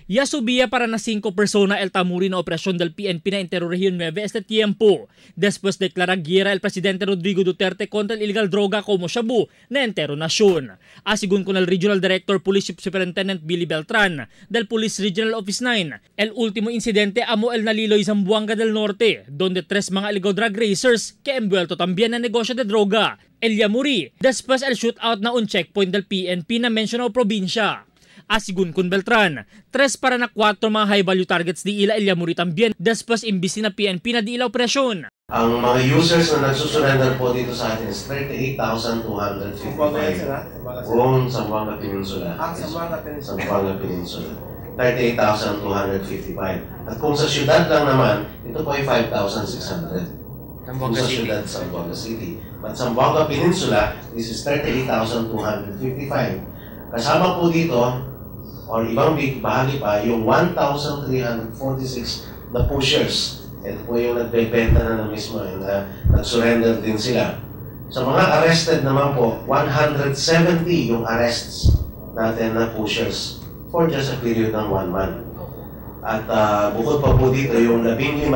Ya subía para na 5 persona el tamuri na operasyon del PNP na entero Región 9 este tiempo. Después declara guerra el presidente Rodrigo Duterte contra el ilegal droga como shabu na entero nasyon. Asigun con el Regional Director Police Superintendent Billy Beltran del Police Regional Office 9, el último incidente amo el Naliloy Zamboanga del Norte, donde 3 mga illegal drug racers que envuelto también na negosyo de droga. El Yamuri, después el shootout na un checkpoint del PNP na mencionado probinsya. Asigun kun Beltran, 3 para na 4 mga high value targets di ila El Yamuri también después imbisi na PNP na di ila operasyon. Ang mga users na nagsusurrender po dito sa atin is 38,255 buong Zamboanga Peninsula. Zamboanga Peninsula. Zamboanga Peninsula. 38,255. At kung sa syudad lang naman, ito po ay 5,600. Kung sa syudad, Zamboanga City. But Zamboanga Peninsula, this is 38,255. Kasama po dito, or ibang bahagi pa, yung 1,346 na pushers. Ito po yung nagbebenta na na mismo and nag-surrender din sila. Sa mga arrested naman po, 170 yung arrests natin na pushers for just a period ng 1 month. At bukod pa po dito yung 15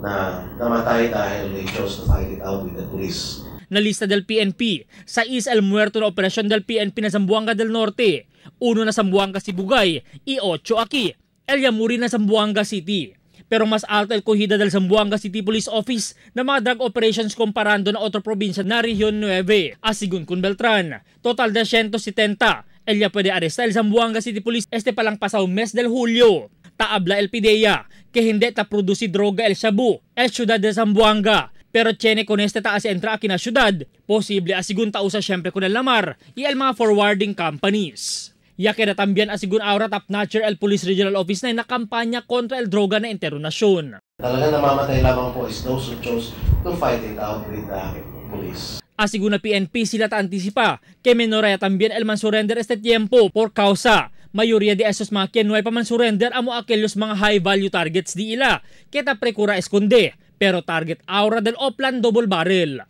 na namatay dahil they chose to fight it out with the police. Na lista del PNP, 6 el muerto na operasyon del PNP na Zamboanga del Norte, 1 na Zamboanga Sibugay, y 8 aquí, El Yamuri na Zamboanga City. Pero mas alto el cogida del Zamboanga City Police Office na mga drug operations comparando na otro probinsya na Rehiyon 9. Asigun kun Beltran, total de 170. El ya puede arrestar el Zamboanga City Police este palang pasado mes del Julio. Taabla el PDEA, que hindi ta produci droga el shabu, el ciudad de Zamboanga. Pero tiene con este taas entra aquí na ciudad, posible asigun tausa siyempre con el lamar y el mga forwarding companies. Ya queda también asigun ahora top notcher el Police Regional Office na nakampanya kontra el droga na entero nasyon. Talagang namamatay lamang po is those who chose to fight it out with the police. Asigun na PNP sila ta antisipa que menoraya también el man surrender este tiempo por causa. Mayoría de esos mga quien no hay pa man surrender amo aquellos mga high value targets di ila. Kita precura esconde, pero target aura del Oplan double barrel.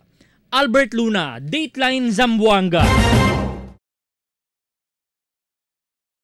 Albert Luna, Dateline Zamboanga.